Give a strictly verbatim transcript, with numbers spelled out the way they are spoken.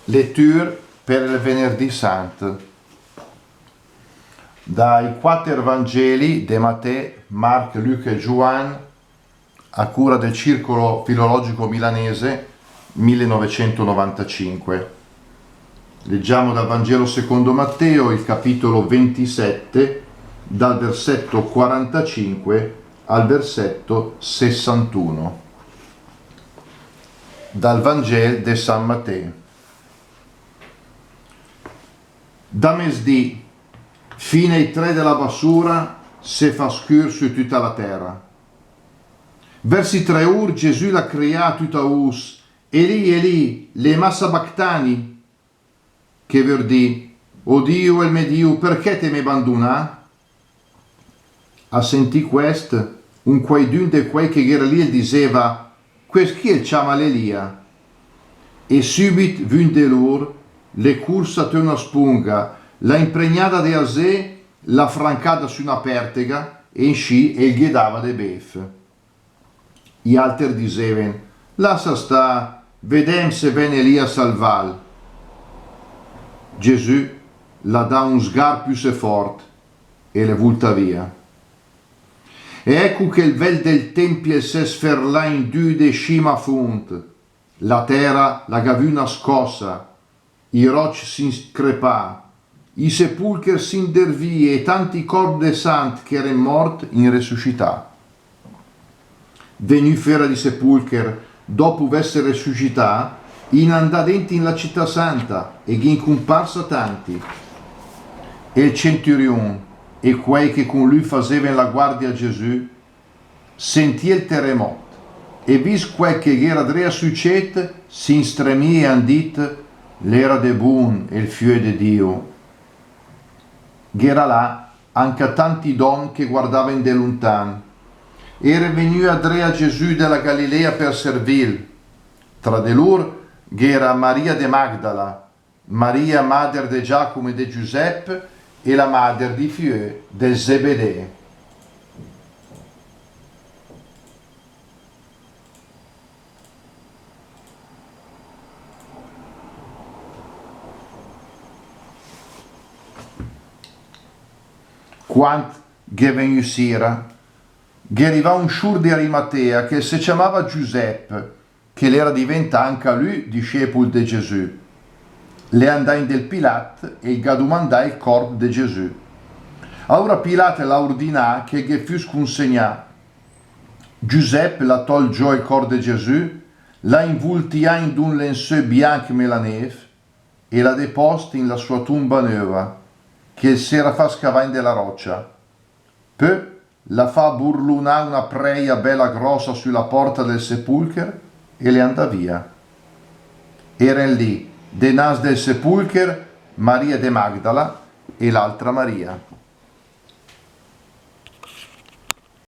Letture per el Venerdì Sant. Dai quater Vangeli de Matè, Marc, Luca e Giuann, a cura del Circolo Filologico Milanese, millenovecentonovantacinque. Leggiamo dal Vangelo secondo Matteo, il capitolo ventisette, dal versetto quarantacinque al versetto sessantuno. Dal Vangel de San Matè. Da mesdì fin ai tre de la basura se fa scür sü tüta la tera. Vers i tre ur Gesü l'ha crià a tüta us: "Eli, Eli, lema sabactani?" Che vör dì: "O Diu, el me Diu, perché te m'hee bandunà?" A sentì quest, un quaidün de quei che gh'era lì el diseva: "Quest chì el ciama l'Elia." E sübit vün de lur l'è curs a tö öna spunga, l'ha impregnada de asee, l'ha francada sü öna pertega e inscì el ghe dava de bev. I alter diseven: "Lassa stà, vedem se ven Elia a salval." Gesü l'ha dà un sgar püsee fort e l'è vultà via. E ecco che el vel del tempio el s'è sferlà in dü de scima a fund. La tera la gh'ha vü öna scossa, i roc s'in screpà, i sepulcher s'indervì e tanti corp de sant che eren mort in resüscità. Vegnü föra di sepulcher, dopu vess resüscità, in andà dent in la cità santa e gh'in cumpars a tanti. E el centüriun e quei che cun lü faseven la guardia a Gesü, sentì el teremot e vist quel che gh'era dree a sücet, s'in stremì e han dit: "L'era de bun el Fiö de Diu." Gh'era là anca tanti donn che guardaven de luntan. Eren vegnü adree a Gesü de la Galilea per servil. Tra de lur gh'era Maria de Magdala, Maria mader de Giacum e de Giusepp e la mader di fiö del Zebedee. Quand gh'è vegnü sira, gh'è rivà un sciur de Arimatea che se ciamava Giusepp, che l'era diventà anca lü discepul de Gesü. L'è andà in del Pilat e el gh'ha dumandà el corp de Gesü. Aura Pilat l'ha urdinà che el ghe füss cunsegnà. Giusepp l'ha tolt giò el corp de Gesü, l'ha invultià in d'un lensö bianch me la nev e l'ha depost in la sua tumba növa, che el s'era fà scavà in de la rocia. Pö l'ha fà burlunà una preia bela grossa sü la porta del sepulcher e l'è andà via. Eren lì, denanz del sepulcher, Maria de Magdala e l'altra Maria.